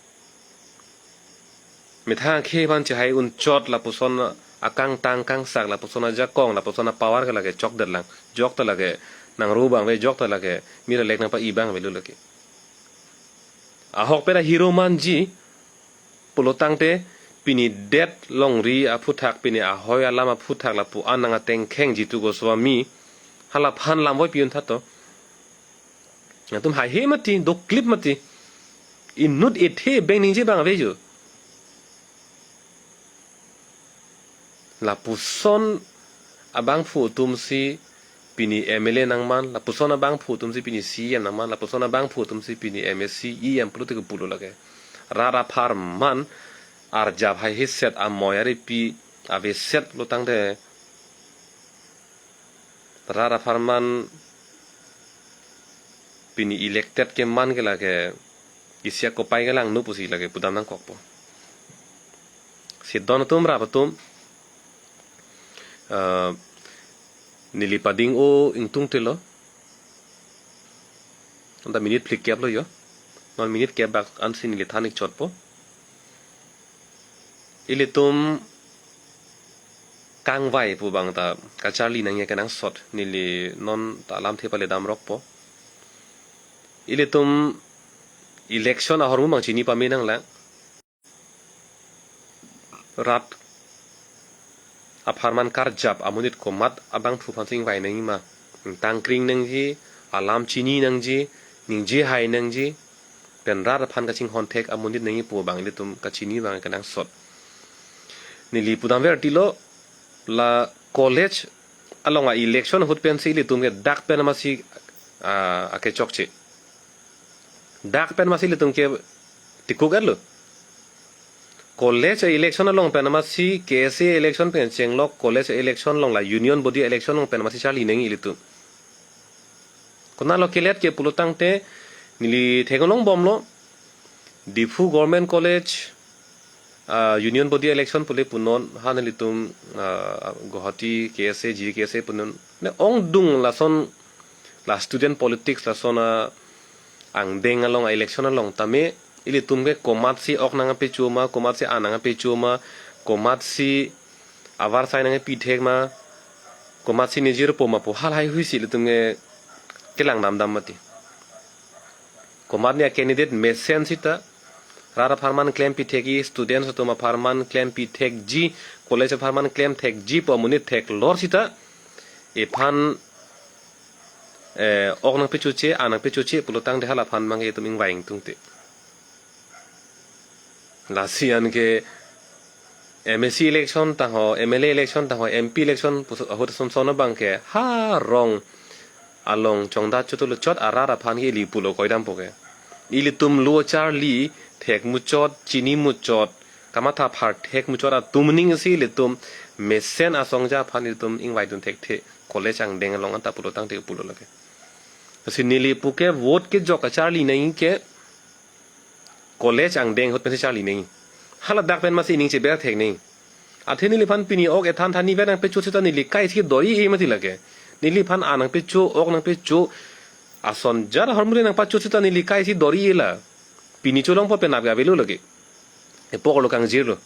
Methang akhei aphan chehai unchot lapuson akangtang kangsak, lapuson ajakong, lapuson a-power ke lake chokdet lang. Jok ta lake nangro abang ave, jok ta lake mir alek nangpa-i abang avelo lake. Ahokpet a-hero manji pulo tangte pini det longri aphuthak, pini ahoi alam aphuthak lapu-an nang atengkheng Jitu Goswami, halaphan lamvoi pi-un tha to. Nangtum haihe mati, doklip mati. Inut ethe beng ningje abang ave jo. Lapuson abangphu atumsi pini M L A nangman, lapuson abangphu atumsi pini C E M nangman, lapuson abangphu atumsi pini M A C, E M pulote kepulo lake. Rat apharman arjap haiheset, amoi aripi aveset lo tangte. Rat apharman Pini elected ke man ke lake isi akopai ke langno pusi lake pudam nangkokpo. Si don atum rap atum, eh, neli pading-o ingtungte lo. Anta minute phlikep lo jo. Non minute kep bak ansi neli than-ik chotpo. Ilitum kangvai pu abang ta kacharli nangji kenangsot, neli non ta alamthe pale damrokpo. Ilitum election ahormu mang chini pame nanglang. Rat apharman karjap amonit komat abangphu aphansi ingvai nangji ma. Tangkring nangji, alam chini nangji, ningje hai nangji, pen rat aphan kachinghon thek amonit nangji pu abang ilitum kachini abang kenangsot. Neli pudam vertilo, la college along a-election ahut pensi ilitum ke dak pen amatsi, ah, akechokche. Dak pen amatsi ilitum ke tikuk-etlo. College election along pen amatsi K S A election pen chenglok college election along la union body election along pen amatsi charli nangji ilitum. Konatlo kelet ke pulo tangte neli theklongbomlo. Diphu Government College, ah, union body election pule punon, ha nelitum, ah, Guwahati K S A, G K S A punon. Ne ongdung lason la student politics lason a angdeng along a-election along tame ilitum ke komatsi ok nangpecho ma, komatsi an nangpecho ma, komatsi avarsai nangpithek ma, komatsi nejirpo ma pu halahai huisi ilitum ke kelang damdam mati. Komatne a-candidate mesen sita, rat apharman klempithekji, students atum apharman klempithekji, college apharman klemthekji pu amonit theklor sita, iphan, eh, ok nangpechoche, an nangpechoche pulo tangte hala aphan mang ke itum ingvai ingtungte. Lasi anke M A C election tangho, M L A election tangho, M P election pusi ahut son son abang ke ha rong along chongda chotlo chot arat aphan ke ili pulo koidampo ke. Ilitum lo charli thek muchot, chini muchot, kamatha phar thek muchot atum ning si ilitum mesen asongja aphan ilitum ingvai dun thekthe college angdeng along anta pulo tangte pulo lake. Si neli pu ke vote kejok kacharli nangji ke college angdeng ahut pensi charli nangji. Hala dak pen amatsi ning cheber thek nangji. Athe neliphan pini ok ethan than ni vet nangpecho sita neli kaisi dori-e mati lake. Neliphan an nangpecho, ok nangpecho, ason jat ahormu le nangpacho sita neli kaisi dori-e la. Pini cholongpo penap ke avelo lake. Epok lo kangjirlo.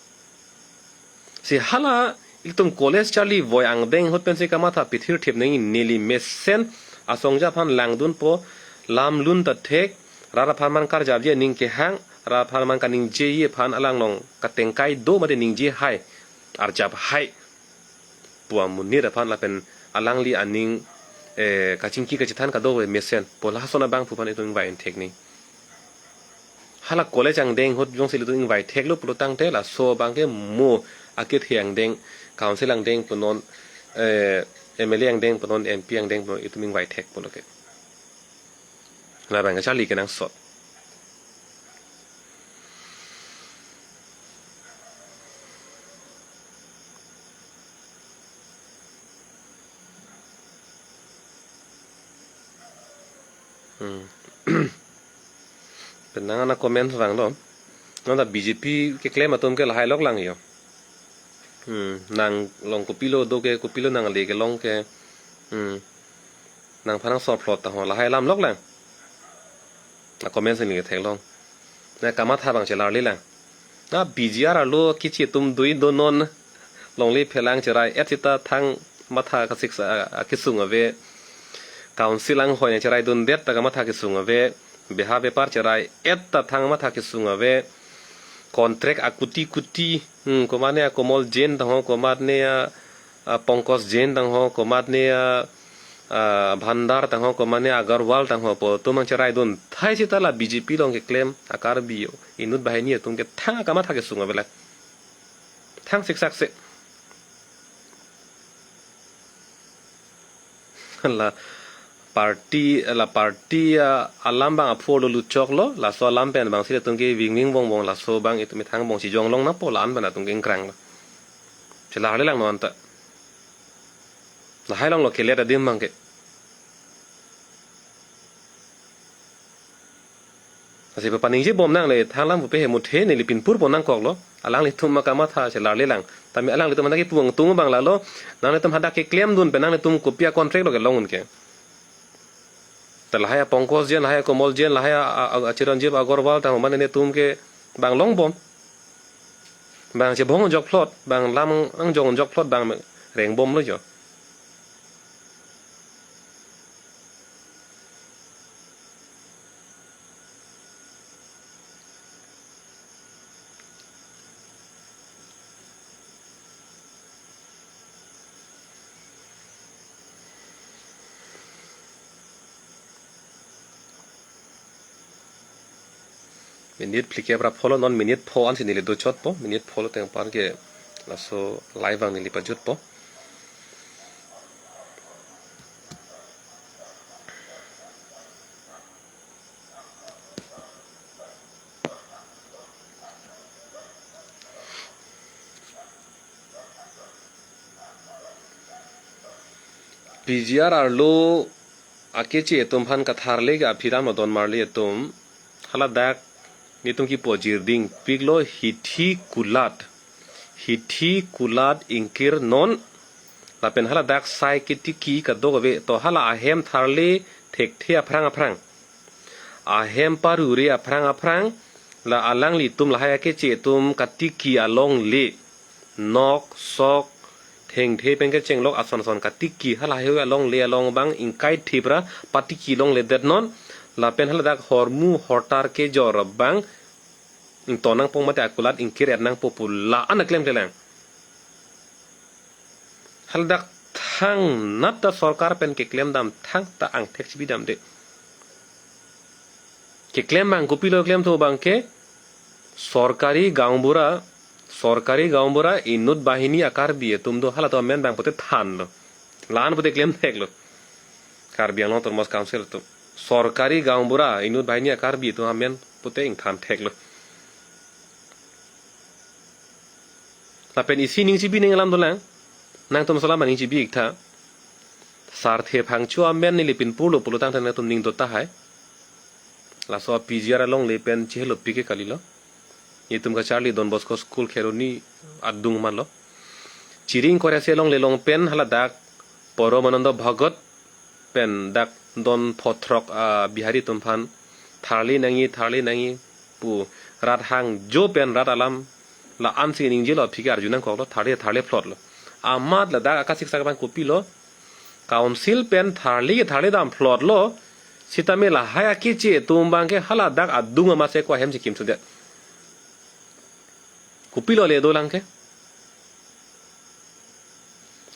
Si hala ilitum college charli voi angdeng ahut pensi kamatha pithir thip nangji, neli mesen asongja aphan langdunpo, lam lun ta thek, rat apharman karjapji aning kehang, rat apharman kaningjeji aphan alanglong katengkai do mate ningje hai, arjap hai pu amonit aphan lapen alangli aning, eh, kachingki kachethan kadokave mesen pu lason abangphu aphan itum ingvai thek nangji. Hala college angdeng ahut jongsi ilitum ingvai theklo pulo tangte laso abang ke mo akethe angdeng, council angdeng punon, eh, M L A angdeng punon, M P angdeng punon itum ingvai thek pulo ke. Labang kacharli kenangsot. Hmm. Pen nang ana comment vanglo. Nang ta B J P keklem atum ke lahai lok lang jo. Hmm. Nang long kopilo do ke, kopilo nang le kelong ke. Hmm. Nangphan nang sor plot ta ho lahai lam lok lang. Na comment si neli theklong. Na kamatha abang chelarli lang. Na B J R arlo kichi atum dui do non. Longle phelang cherai-et sita thang matha kasik sa, a, kesung ave. Council anghoi nangcheraidundet ta kamatha kesung ave. Beha bepar cherai-et ta thang matha kesung ave. Contract akuti kuti, hmm, komatne a Komol Jain tangho, komatne a, a Pankaj Jain tangho, komatne a, a Bhandar tangho, komatne a Agarwal tangho pu atum nangcheraidun thai sita la B J P along keklem a Karbi inut banghini atum ke thang kamatha kesung ave la. Thang siksak se. La party, la party, ah, alam abang aphu arlo luchoklo, laso alam pen abang si ilitum ke vingving vongvong, laso abang itum ithang bong si jonglong nangpo, la-an pen atum ke ingkranglo. Chelarli lang non ta. Lahai longlo kelet adim abang ke. Lasi papaningjebom nangle, thang alam pupe he muthe neli pinpurpo nangkoklo. Alanglitum ma kamatha chelarle lang. Tame alanglitum hadak kipu angtung abang lalo. Nanglitum hadak keklemdun pen nanglitum kopi a-contract lo kelong un ke. Ta lahai a-Pankaj Jain, lahai a-Komal Jain, lahai a, a, a, a-Chiranjeev Agarwal, ta mane netum ke bang longbom. Bang chebong jokplot, bang lam angjong jokplot, bang rengbomlo jo. Minute phlikep ra pholo, non minute pho ansi neli dochotpo, minute pholo teng apar ke laso live ang neli pajutpo. P G R arlo akeche atum aphan katharle ke aphi ram lo don marli atum. Haladak netum kipu ajirding piklo hithi kulat. Hithi kulat ingkir non. Lapen haladak sai ketiki kadokave to hala ahem tharle thekthe aphrang aphrang. Ahem parure aphrang aphrang. La alanglitum lahai akeche atum katiki alongle. Nok, sok, thengthe pen kechenglok ason ason katiki hala heihui alongle along abang ingkai thip ra patiki longledet non. Lapen haladak hormu hortar kejor abang ington nangpo mate akulat ingkir-et nangpo pu la-an aklem klelang. Haladak thangnat ta sorkar pen keklem dam thangta angthek chibi damde. Keklem abang kopilo klemthu abang ke sorkari gaonbura, sorkari gaonbura inut bahini a-Karbi atum do halatum amen abang pute thanlo. La-an pute klem theklo. Karbi Anglong Autonomous Council atum. Sorkari gaonbura inut bahini a-Karbi atum amen pute ingthan theklo. Lapen isi ning chibi ning alam dolang. Nangtum salam ning chibi iktha. Sarthe Phangcho amen neli pinpurlo pulotangte nangtum ning do tahai. Laso P G R alongle pen chihelo pike kalilo. Itum kacharli Don Bosco School Kheroni adung manlo. Chiring kore se alongle along pen haladak Paramananda Bhagat pen dak don pho throk a-Bihari atum aphan tharle nangji, tharle nangji pu rat hangjo pen rat alam la-ansi ningjelo aphi ke arju nangkoklo, tharle tharle phlotlo. Amat ladak akasiksak abang kopilo, council pen tharle ke tharle dam phlotlo, sitame lahai akeche atum abang ke haladak adung amat se ko ahem chikim sudet. Kopilo le dolang ke?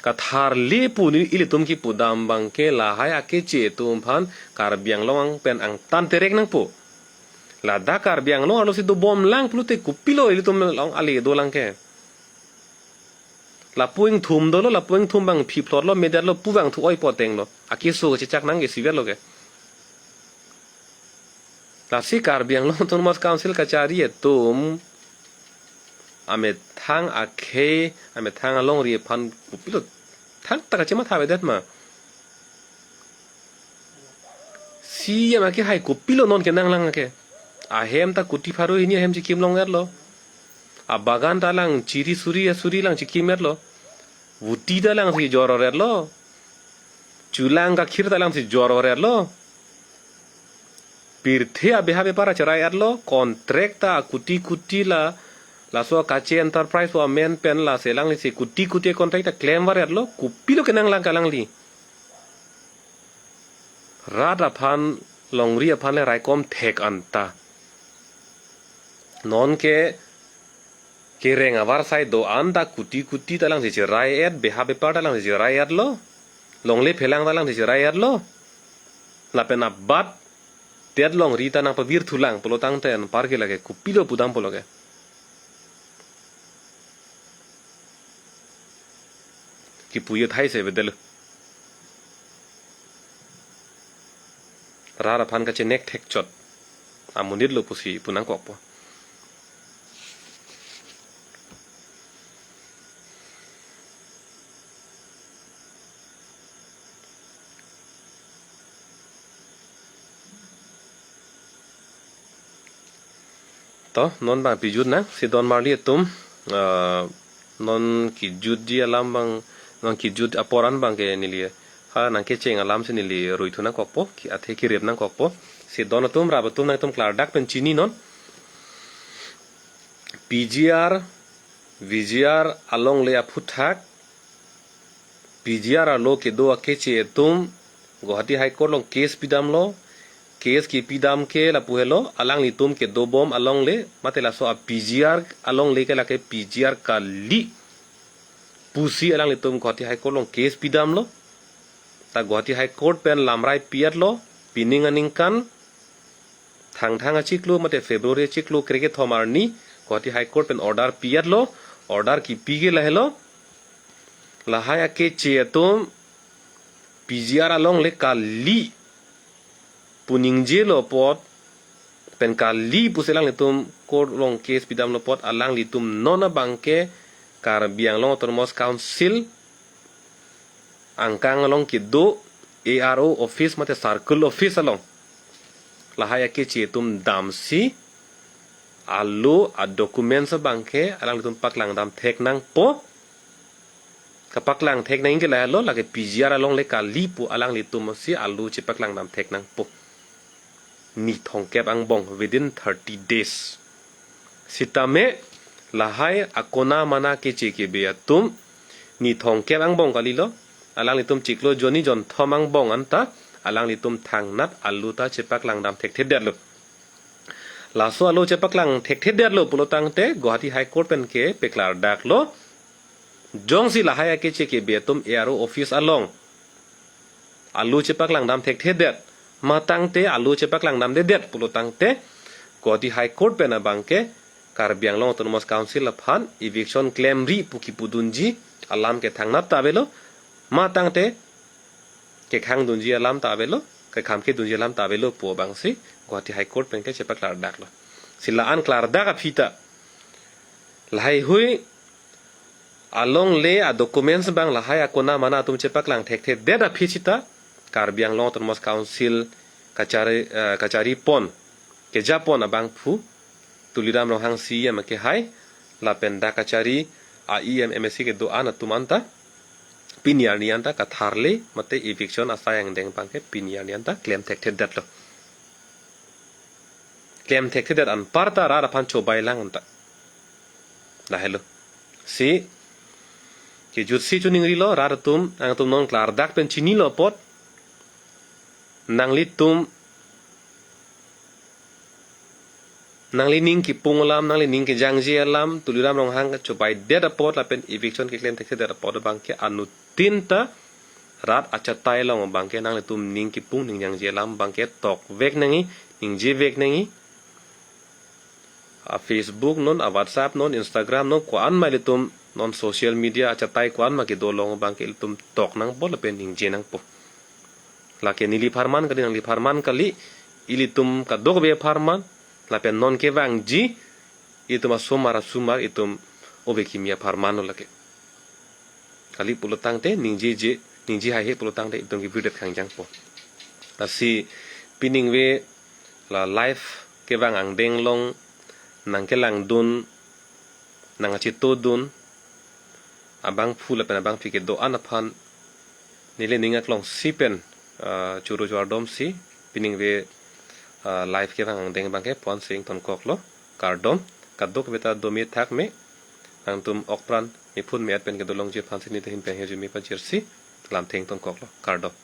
Katharle pu neli ilitum kipu dam abang ke lahai akeche atum aphan Karbi Anglong pen angtan terek nangpo. Ladak Karbi Anglong arlo si dobom lang pulote kopilo ilitum along ale dolang ke? Lapu ingthum dolo, lapu ingthum abang phi phlotlo, medetlo, pu abang thu oi potenglo. Akeso kachechak nang ke sivetlo ke. Lasi Karbi Anglong Autonomous Council kachari atum amethang akhei, amethang alongri aphan kopilo thangta kachematha avedet ma? Si yam ake hai kopilo non kenanglang ke? Ahem ta kuti pharo hini ahem chikim long-etlo. Abagan ta lang chiri suri asuri lang chikim-etlo. Vuti ta lang si jor-or-etlo. Chulang kakhir ta lang si jor-or-etlo. Pirthe abeha bepar cherai-etlo. Contract ta kuti kuti la, laso Kache Enterprise amen pen la selang si kuti kuti contract ta klem var-etlo. Kopilo kenanglang ke alangli? Rat aphan, longri aphan le raikom thek anta. Non ke kereng avarsai do-an ta kuti kuti ta lang si cherai-et, beha bepar ta lang si cherai-etlo. Longle phelang ta lang si cherai-etlo. Lapen abat tet longri ta nangpavir thulang pulotangte anpar ke lake kopilo pudam pulo ke? Kipu ye thai se bedel. Rat aphan kachenek thekchot amonit lo pusi pu nangkokpo. To, non bang pijut nang, si don marli atum, ah, non kijutji alam bang, non kijut apor an bang ke neli, ha nang kecheng alam si neli ruithu nangkokpo, ki athe kirip nangkokpo. Si don atum, rap atum nangtum klardak pen chini non. P G R, V G R alongle aphuthak, P G R arlo kedo akeche atum Guwahati High Court along case pidamlo, case kipidam ke lapu helo, alanglitum kedobom alongle, mate laso a P G R alongle ke lake P G R kali pusi alanglitum Guwahati High Court along case pidamlo. Ta Guwahati High Court pen lamrai pi-etlo, pining aningkan, Thangthang achiklo mate February achiklo krekethom arni Guwahati High Court pen order pi-etlo, order kipi ke lahelo. Lahai akeche atum P G R alongle kali pu ningjelo apot, pen kali pusi alanglitum court along case pidamlo apot, alanglitum non abang ke Karbi Anglong Autonomous Council angkang along kedo A R O office mate circle office along lahai akeche atum damsi, alo a documents abang ke alanglitum paklangdam thek nangpo. Kapaklang thek nang ke lahelo, lake P G R alongle kali pu alanglitum si alo chepaklangdam thek nangpo. Ni thomkep angbong, within thirty days. Sitame lahai akona mana keche kebe atum ni thomkep angbong kalilo, alanglitum chiklo jonni jonthom angbong anta alanglitum thangnat alo ta chepaklangdam thekthedetlo. Laso alo chepaklang thekthedetlo pulo tangte Guwahati High Court pen ke peklardaklo. Jongsi lahai akeche kebe atum A R O office along alo chepaklangdam thekthedet, matangte alo chepaklangdamdedet pulo tangte Guwahati High Court pen abang ke Karbi Anglong Autonomous Council aphan eviction klemri pu kipudunji alam ke thangnat ta avelo, matangte kekhangdunji alam ta avelo, kekhamkedunji alam ta avelo pu abangsi Guwahati High Court pen ke chepaklardaklo. Si la-an klardak aphi ta lahaihui alongle a documents abang lahai akona mana atum chepaklang thekthedet aphi sita Karbi Anglong Autonomous Council kachari, eh, kachari pon, keja pon abangphu Tuliram Ronghang C E M akehai lapen dak kachari a E M M A C kedo-an atum anta pini arni anta katharle mate eviction asai angdeng abang ke pini arni anta klem thekthedetlo. Klem thekthedet anparta rat aphan chobailang anta. Lahelo. Si kejutsi chuningrilo, rat atum, nangtum non klardak pen chinilo apot, nanglitum, nanglining kipung alam, nanglining kejangje alam, Tuliram Ronghang kachobaidet apot lapen eviction keklem thekthedet apot abang ke anuttin ta rat achatai along abang ke nanglitum ning kipung ning jangje alam abang ke tokvek nangji, ningjevek nangji. A Facebook non, a WhatsApp non, Instagram non, ko-an ma ilitum non social media achatai ko-an ma kedo along abang ke ilitum tok nangpo lapen ningje nangpo. Lake neli apharman kali, nangli apharman kali, ilitum kadokave apharman, lapen non kevangji, ilitum asomar asomar, ilitum ove kimi apharmanlo lake. Kali pulo tangte ningjeje, ningje haihe pulo tangte ilitum kevirdet kangjangpo. Lasi piningve la live kevang angdeng along nangkelangdun, nangkachetongdun abangphu lapen abangphi kedo-an aphan neli ning aklongsi pen, ah, choro chovardomsi piningve, ah, live kevang angdeng abang ke ponsi ingtonkoklo, kardom. Kadokave ta dome thakme, nangtum okpran miphun me-et pen kedo longji aphansi neli ta hin pen hirjume pajirsi lamthe ingtonkoklo, kardom.